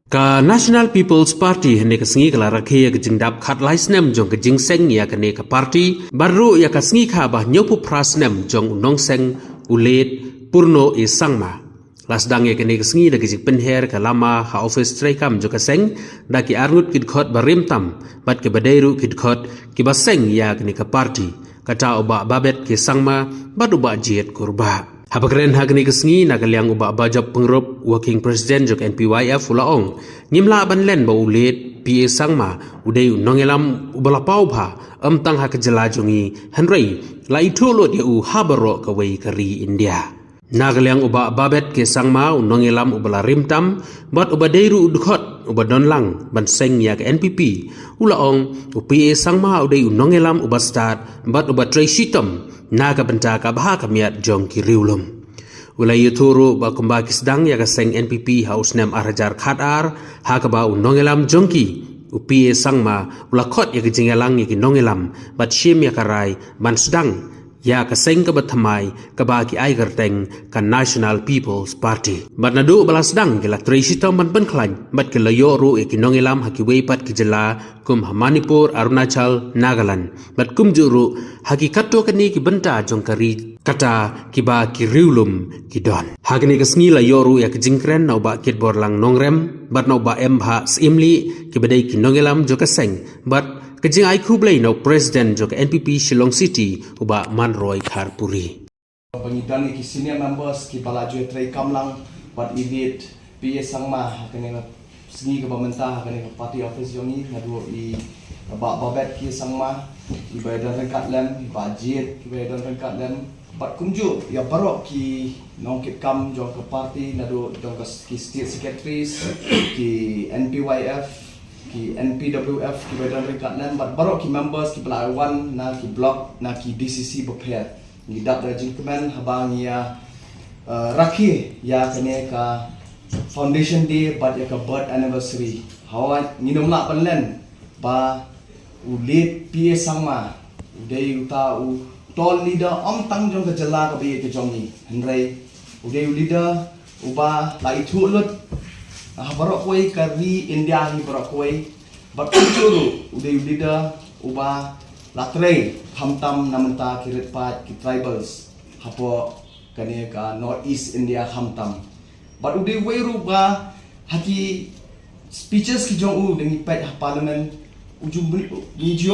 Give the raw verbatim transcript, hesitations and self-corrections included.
Ka National People's Party hynne ka sngi ka la rakhe ïa ka jingdap khatlai snem jong ka jingseng ïa kane ka party, bad ruh ïa ka sngi kha ba hynñiewphew phra snem jong u nongseng u late Purno A Sangma. La sdang ïa kane ka sngi da ka jingpynher ka lama ha office treikam jong ka seng, da ki arngut ki dkhot ba rim tam, bad ki ba dei ruh ki dkhot ki ba seng ïa kane ka party. Kata u Bah Babet K Sangma, bad u Bah Jied Kurbah. Haba kren ha kane ka sngi na ka liang u Bah Bajop Pyngrope, Working President jong N P Y F, u la ong, ngim lah ban len ba u late P A Sangma u dei u nongïalam uba la paw bha, ym tang ha ka jylla jong ngi, hynrei la ithuh lut ïa u ha baroh kawei ka ri India. Na ka liang u Bah Babet K Sangma, u nongïalam uba la rim tam, bad uba dei ruh u dkhot uba don lang ban seng ïa ka N P P, u la ong, u P A Sangma u dei u nongïalam uba stad, bad uba trei shitom na ka bynta ka bha ka miat jong ki riewlum. U la ïathuh ruh ba kumba ki sdang ïa ka seng N P P ha u snem ar hajar khatar, ha kaba u nongïalam jong ki, u P A Sangma, u la khot ïa ka jingïalang ïa ki nongïalam, bad shim ïa ka rai ban sdang ïa ka seng kaba thymmai, kaba ki ai kyrteng ka National People's Party. Bad naduh ba la sdang ki la trei shitom ban pynkhlaiñ, bad ki la ïoh ruh ïa ki nongïalam ha kiwei pat ki jylla, kum ha Manipur, Arunachal, Nagaland, bad kumjuh ruh ha ki katto katne ki bynta jong ka ri, kata kiba ki riewlum ki don. Ha kane ka sngi la ïoh ruh ïa ka jingkren na u Bah Kitborlang Nongrem, bad na u Bah M Bhah Syiemlieh, kiba dei ki nongïalam jong ka seng, bad ka jingai khublei na u President jong ka N P P Shillong City, u Bah Manroy Kharpuri. Ba ngi don ïa ki senior members kiba la ju treikam lang bad i late P A Sangma ha kane ka sngi kaba mynta ha kane ka party office jong ngi, naduh i Bah Babet K Sangma, i ba ïadon ryngkat lem, i Bah Jied, i ba ïadon ryngkat lem, bad kumjuh ïa baroh ki nongkitkam jong ka party, naduh jong ka s-, ki state secretaries, ki N P Y F, ki N P W F, ki ba ïadon ryngkat lem, bad baroh ki members kiba la wan na ki block, na ki D C C bapher. Ngi dap da jingkmen haba ngi ïa, eh, rakhe ïa kane ka Foundation Day bad ïa ka birth anniversary. Hawa ngin ym lah ban len ba u late P A Sangma u dei uta u tall leader, ym tang jong ka jylla kaba ïeit ka jong ngi, hynrei u dei u leader uba la ithuh lut ha baroh kawei ka ri India hi baroh kawei. Bad kumjuh ruh u dei u leader uba la trei khamtam na bynta ki rit paid, ki tribals, hapoh kane ka North East India khamtam. Bad u dei uwei ruh ba ha ki speeches ki jong u, da ngi peit ha Parliament, u ju bri-, ngi ju